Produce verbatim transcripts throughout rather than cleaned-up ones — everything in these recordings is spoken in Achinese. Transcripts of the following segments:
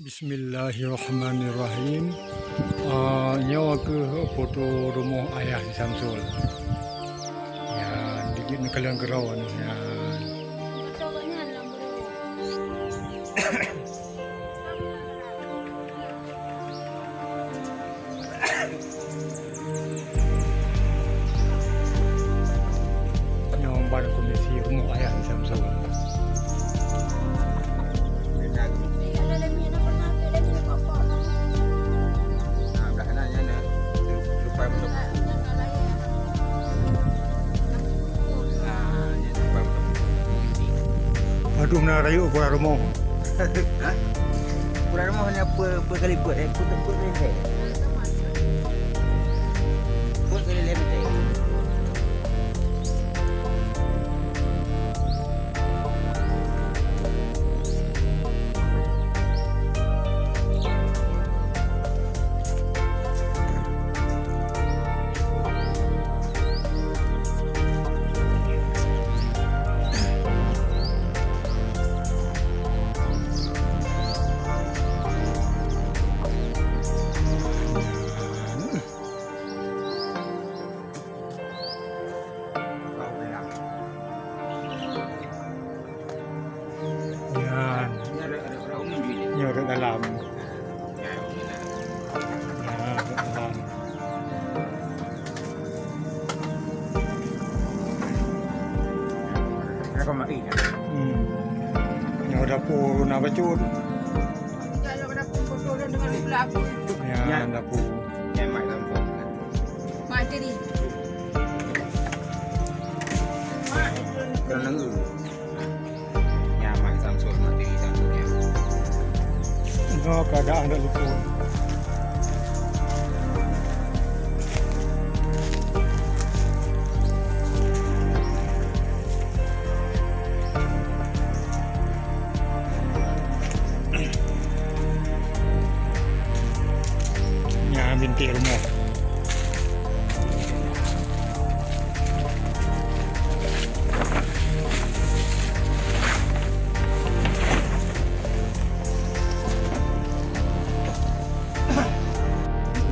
Bismillahirrahmanirrahim. Ah, nyoe keuh foto rumoh ayah di Samsul. Ya, dikit neukalon keudroe nyoe, ya. Nyoe ban kondisi rumoh ayah di Samsul. Aduh, na rayeuk ukuran rumoh. Hah? Ukuran rumoh hana peu, peu kali peuet, eh, peuet, peuet lintèe. Peuet kali lintèe. Nyan. Nyoe rot dalam. Nyan, rot dalam. Hmm. Nyoe dapur na bacut. Nyan dapur. Mak tiri. Mak tiri. Nyan mak Samsul, mak tiri Samsul nyan. Nyoe keuadaan dak liput. Nyan bintik rumoh.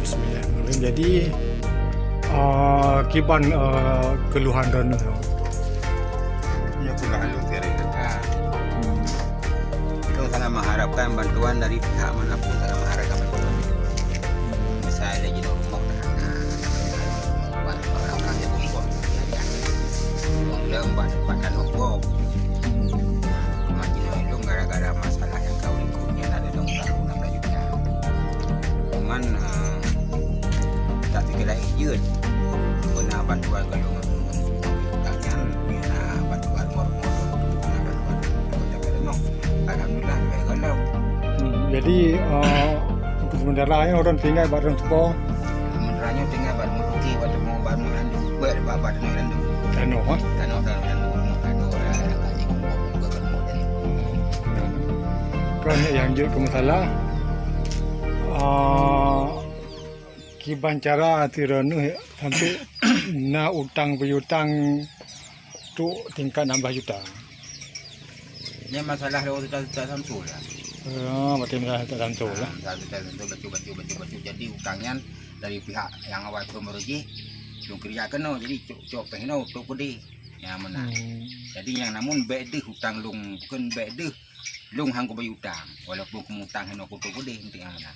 Bismillahirrahmanirrahim. Jadi, ah, kiban, ah, keluhan droeneuh? Ya, keluhan lôn sendiri. Ah. Hmm. Kita sangat mengharapkan bantuan dari pihak mana pun, sangat mengharapkan bantuan. Misal lagi rumah dah. Bantuan orang yang bumbung. Bumbung lembah, tempat dan hukum. Cuma jinoe lôn gara-gara masalah nyang ka u likot nyan, ada dong tahu enam belas juta. Cuman, eh, tak kira jeuet. Beuna bantuan golongan, golongan nyan, beuna bantuan mor-mor, beuna bantuan kota Terenggong. Alhamdulillah, lebih golom. Hmm, jadi, eh, untuk sementara nyoe ureueng tinggai bak droen tupo. Sementara nyoe tinggai bak Mutuki, bak Temu, bak Mulandu, bak, bak, bak Tenoh Landu. Tanoh, ha? Tanoh, Tanoh Landu, Tanoh, eh, Haji Kumbok, Kumbok, Kumbok, Tanoh. Kon nyang jeuet keu masalah, ah, kiban cara sidroe neuh sampai na utang piutang trok tingkat enam belas juta. Nyan masalah lôn Ustaz, Ustaz Samsul, ya. Ah, berarti masalah Ustaz Samsul, ya. Ah, Ustaz, Ustaz Samsul bacut, bacut, bacut, bacut. Jadi utang nyan dari pihak nyang awai pun baru jih, lôn keurija keunoe, jadi cok, cok péng inoe untuk keudeh. Nyan meunan. Hmm. Jadi nyang namun bèk deuh utang lôn, bukon bèk deuh lôn han kubayeue utang, walaupun keumutang hinoe kutu keudeh, untuk nyang meunan.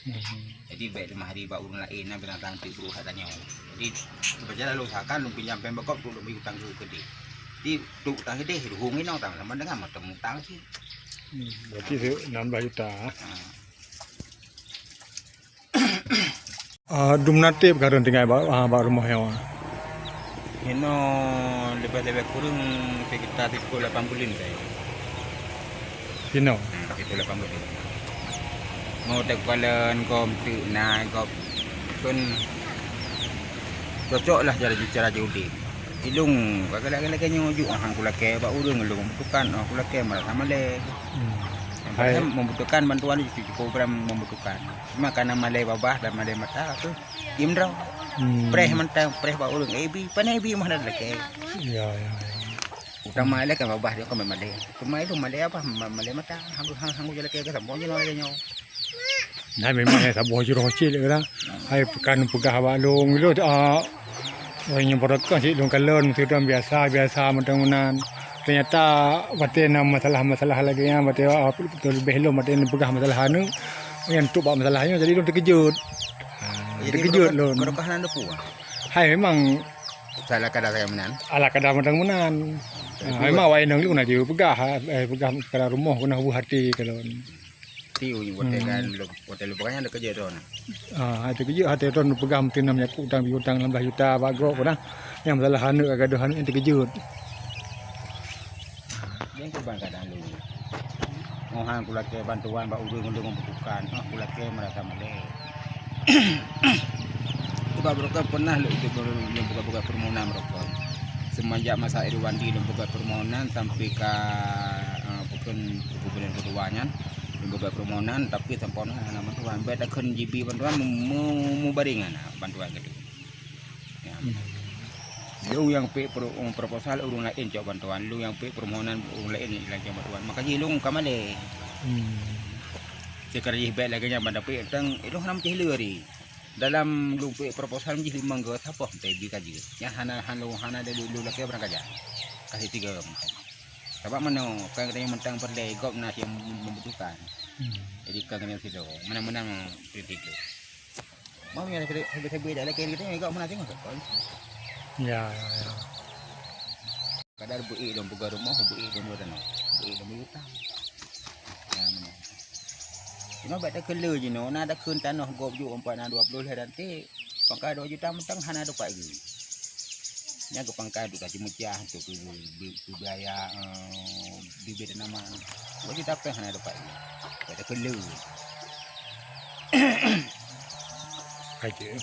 Hmm. Jadi bèk leumah diri bak ureueng laén, na binatang teuk beurusak tanyoe. Jadi, seubeujana lôn usahakan lôn pinjam péng bak gob untuk lôn bayeue utang keu keudeh. Jadi, untuk utang keudeh, lôn hong inoe utang, sama dengan meuteumutang cit. Hmm, berarti enam belas juta. Ha. Ah, dum na trép ka droen tinggai bak, ah, bak rumoh nyoe? Inoe leubeh-leubeh kureueng sekitar siplôh lapan buleuen ka. Inoe? Hmm, siplôh lapan buleuen. Meu teukalon gob teuk na gob pun cocok lah cara, cara jiudép. Ilôn ka lagèe-lagèe nyoe jok, han kulakèe bak ureueng, lôn membutuhkan, oh, kulakèe malah malèe. Hmm. Padahai membutuhkan bantuan, cukup berat membutuhkan. Cuma karena malèe babah dan malèe mata tu, diem droe. Hmm. Preh mantong, preh bak ureueng, eh, bi, pane bi mah dak lakèe. Ya, ya, ya. Ramai lé kan babah dia kan malée. Cuma itu malée apa? Ma-, malée mata. Hang, hang, hang jalan ke, ke sambung je nolak nyoe. Nah, memang ya saboh jroh cit lah. Hai pekan peugah bak lôn gitu, ah, orang yang berdekat cit lôn kalon, mesti orang biasa, biasa macam meunan. Ternyata batin na masalah-masalah lagi ya, batin, ah, betul lebih lôn batin peugah masalah anu. Yang tu bak masalahnya, jadi lôn terkejut. Ah, jadi terkejut lôn. Barokah nan depu, ah? Hai, memang salah kada saya meunan. Ala kada macam meunan. Ah, memang awak inong lôn aja peugah, eh, peugah kada rumoh kena buah hati kalau. Tiu ni, hmm, hotel kan, hotel bukannya ada kerja tu nah. Ah, ada kerja, ada tu pegang meutinam nyaku utang piutang enam belas juta bak gok pun nah. Yang masalah aneuk gadoh aneuk yang terkejut. Yang kurban kadang dulu. Mohon kulakée bantuan bak ureuëng-ureuëng membutuhkan. Oh, kulakée merasa malée. Sebab barokon pernah lé itu lôn buka-buka permohonan barokon. Semenjak masa Irwandi lôn buka permohonan sampai ka, eh, bukan bukan bulan kedua nyan. Lôn buka permohonan, tapi sampoe nyoe hana bantuan. Baik takheun jibi bantuan, mu-, mu-, mubaring hana bantuan gitu. Ya. Hmm. Lôn nyang pek pro-, proposal ureuëng laén cok bantuan, lôn nyang pek permohonan ureuëng laén nyang cok bantuan. Maka jih lôn ka malée. Hmm. Sekarang jih baik lagée nyan ban dapet tang, eh, lôn hana meucih lé hari. Dalam lôn pek proposal jih limong go sapoh teubi ka jeuet. Nyan hana, hana, hana ada lôn, lôn lakée barang kaja. Kasih tiga. Sabab mano, kan katanya mentang peureulée gob na nyang membutuhkan. Hmm. Jadi kan kena situ. Menang-menang titik tu. Mau yang sabe-sabe dah lakée kita ni gob mana tengok kan. Ya, ya, ya. Kadar beuék lom peugah rumoh, beuék lom dua tanoh. Beuék lom utang. Ya, mana. Cuma bak takheun le jinoe, na takheun tanoh gob ju empat na dua puluh lhèe ranté. Pangkai dua juta mantong hana dapat lagi. Nyan keu pangkai duka ceumeucah, untuk keu bi-, bi-, keu biaya, eh, bibit tanaman. Dua juta pih hana dapat lagi. Bak takheun le. Aje.